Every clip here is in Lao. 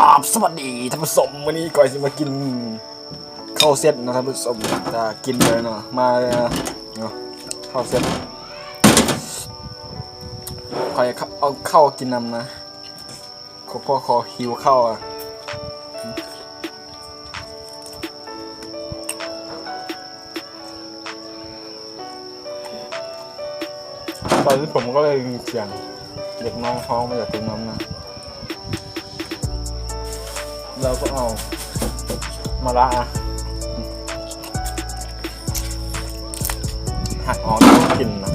ອາບ ສະຫວັດດີທ່ານຜູ້ຊົມ, ມື້ນີ້ຂ້ອຍຊິມາກິນເຂົ້າເຊັດເນາະທ່ານຜູ້ຊົມ. ຈະກິນເລີຍເນາະ, ມາເລີຍເນາະ, ເນາະ ເຂົ້າເຊັດ. ຂ້ອຍເອົາເຂົ້າກິນນຳນະ, ເພາະຂ້ອຍຫິວເຂົ້າອະ. ຕອນນີ້ຜົມກໍໄດ້ຍິນສຽງເດັກນ້ອຍຮ້ອງມາຈາກຕົງນັ້ນນະ, ລາວກໍເອົາມາລະອະ ຫັກອອກແລ້ວກໍກິນນະ.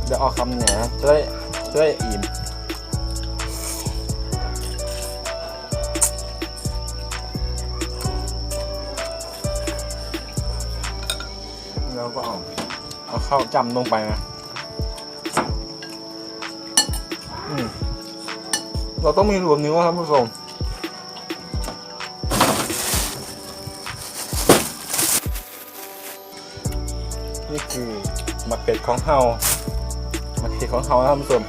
ດຽວເອົາຄຳນີ້ນະ ຈະໄດ້ ຈະໄດ້ອີ່ມ. ແລ້ວກໍເອົາ ເອົາເຂົ້າຈ້ຳລົງໄປນະ. ອືມ ເຮົາຕ້ອງມີລວມນິ້ວທ່ານຜູ້ຊົມ. ນີ້ຄືໝາກເຜັດຂອງເຮົາ, ໝາກເຜັດຂອງເຮົານະທ່ານຜູ້ຊົມ.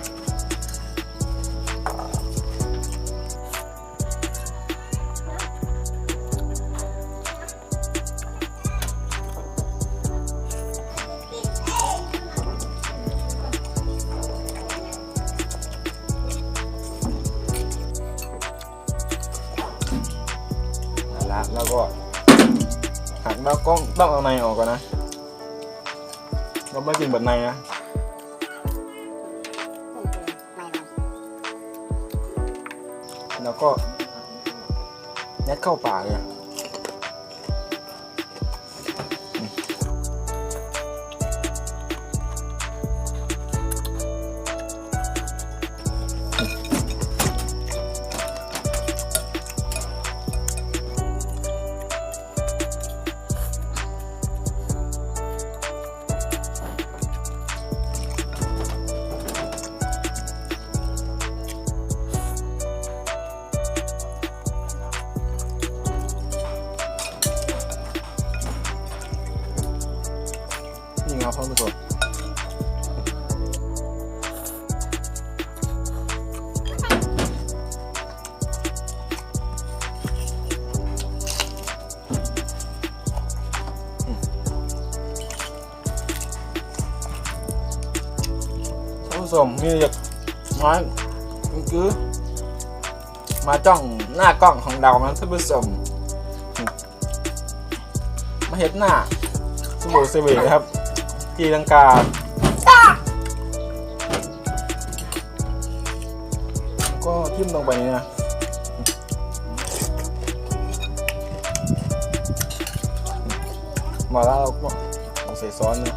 ນັ້ນລະ ແລ້ວກໍຫັກ ແລ້ວກໍຕ້ອງເອົາໃນອອກກ່ອນນະ, ເຮົາບໍ່ກິນເບິດໃນນະ. ແລ້ວກໍຍັດເຂົ້າປາກເລີຍ. ນີ້ເນາະທ່ານຜູ້ຊົມ. ທ່ານຜູ້ຊົມ ມີຢາກມາ ຄືມາຈ້ອງໜ້າກ້ອງຂອງເຮົານະທ່ານຜູ້ຊົມ, ມາເຮັດໜ້າສະໂຫວສະເຫວນະຄັບ, ຕີລັງກາ ກໍຖິ້ມລົງໄປນີ້ນະ. ມາແລ້ວ ເອົາໃສ່ຊ້ອນເນາະ.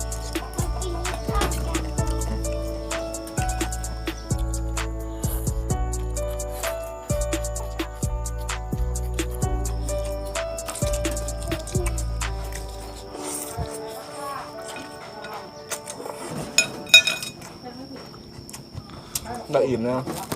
ລະອີ່ມແລ້ວ.